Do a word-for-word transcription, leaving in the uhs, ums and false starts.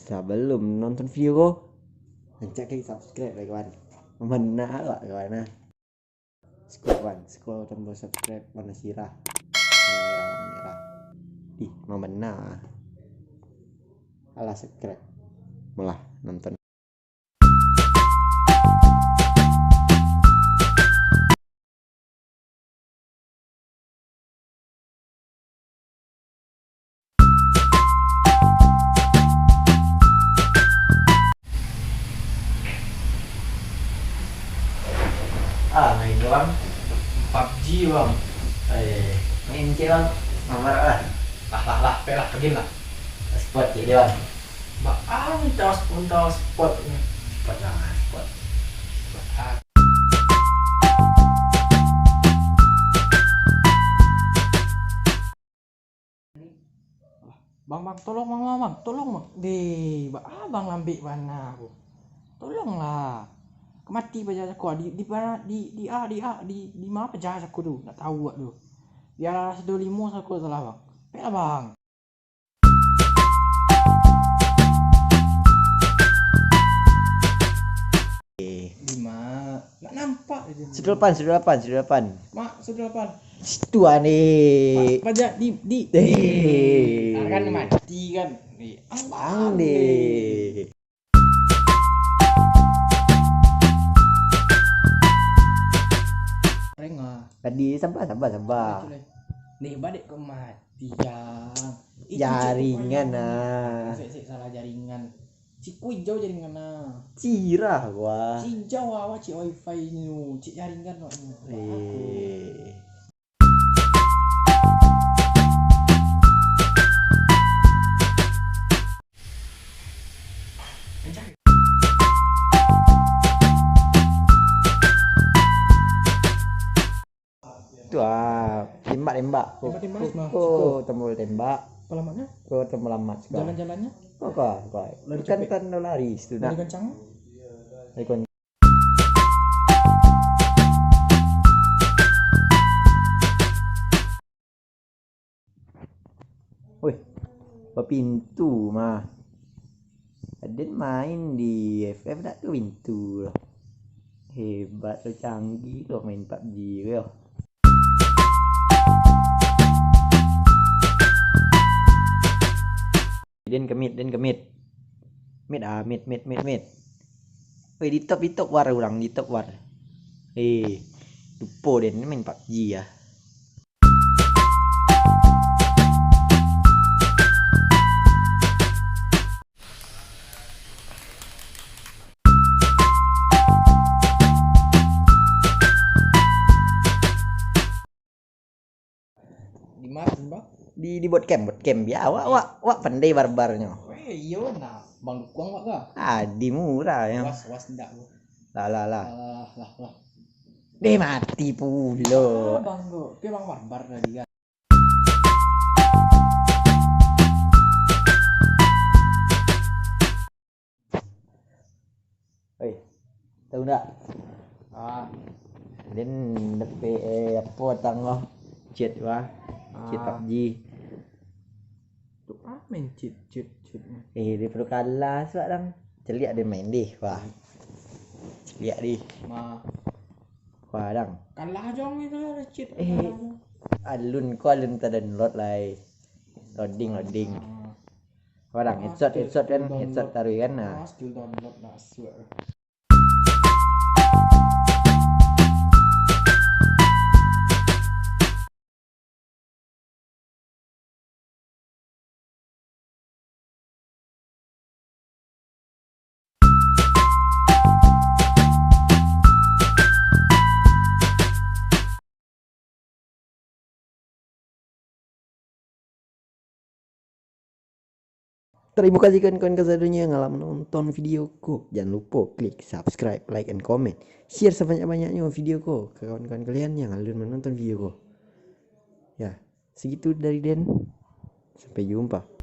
Sabalum nonton video ko, rancak klik subscribe lah kawan. Mambana awak kawan nah. Sukua kawan, sukua tombol subscribe warna sirah. Warna merah, warna merah. Ih, mambana. Alah subscribe. Malah nonton. Ah, main tu bang. PUBG bang. Eh, main cek bang. Mabar lah. Lah lah lah, pek lah, pergi lah. Spot cek dia bang. Bang, minta minta spot. Spot lah, spot. Bang, bang, tolong bang, bang, bang, tolong bang. Deh, bang, abang lambek bana ko. Tolonglah. Kamati paja jaku di di di di di a di a di di ma paja jaku tu, nak tahu awak tu. Biar lah sado limo saku salah bang. Pek lah bang. Eh. Di ma? Nak nampak je. Sudah lapan, sudah lapan, sudah lapan. Mak, sudah lapan. Situ ah ni. Pajak di di. Eh. Ah, kan mati kan. Eh, ang deh. Rengah. Tadi sabar, sabar, sabar. Nih, badek kau mati, Jang. Jaringan ah. Sik, sik, salah jaringan. Cik, ku ijau jaringan ah. Cirah gua. Cik ijau awak cik wifi nyo, cik jaringan awak nyo. Eh. Tu ah, tembak-tembak. Ko, tembak-tembak, ko, ko tombol tembak. Palamatnyo? Ko tombol lamat suko. Jalan-jalannyo? Ko, ko, ko. Lari kan capek. Tando lari situ nak. Lari kancang? Lari kon- Woi, bapintu mah. Aden main di F F dak tu pintu lah. Hebat lo, canggih lo main PUBG ko yo. Den ke mid, den ke mid. Mid ah, mid, mid, mid, mid. Woi, di top, di top war urang, di top war. Eh, lupo den main PUBG ah. Di ma, Bang? Di, di bootcamp, bootcamp. Yo, awak, awak, awak pandai barbarnyo. Weh, iyo, nah. Bang dukuang awak ka? Adi murah yo. Was, was ndak, Bang. Lah, lah, lah. Lah, lah, lah. Deh, mati pulo. Ah, Bang, kok. Tapi Bang barbar tadi kan. Oi, tahu ndak? Ah. Den dapek, eh, apo tangah chat wah. Chat, ah, PUBG. Tu ah main chat, chat, chat. Eh, dia perlu kalah sebab dang. Celiak dia main deh, wah. Celiak deh. Ma. Wah, dang. Kalah jong itu lah chat. Eh, kalah jong. Alun ko alun ta-download lai. Loading, loading. Ah. Wah, dang, headshot, headshot kan, headshot taruih kan, nah. Tarimo kasih kawan-kawan kasadonyo yang lah manonton video ko. Jangan lupo klik subscribe, like, and comment. Share sabanyak-banyaknyo video ko ka kawan-kawan kalian yang alun manonton video ko. Ya, segitu dari den. Sampai jumpa.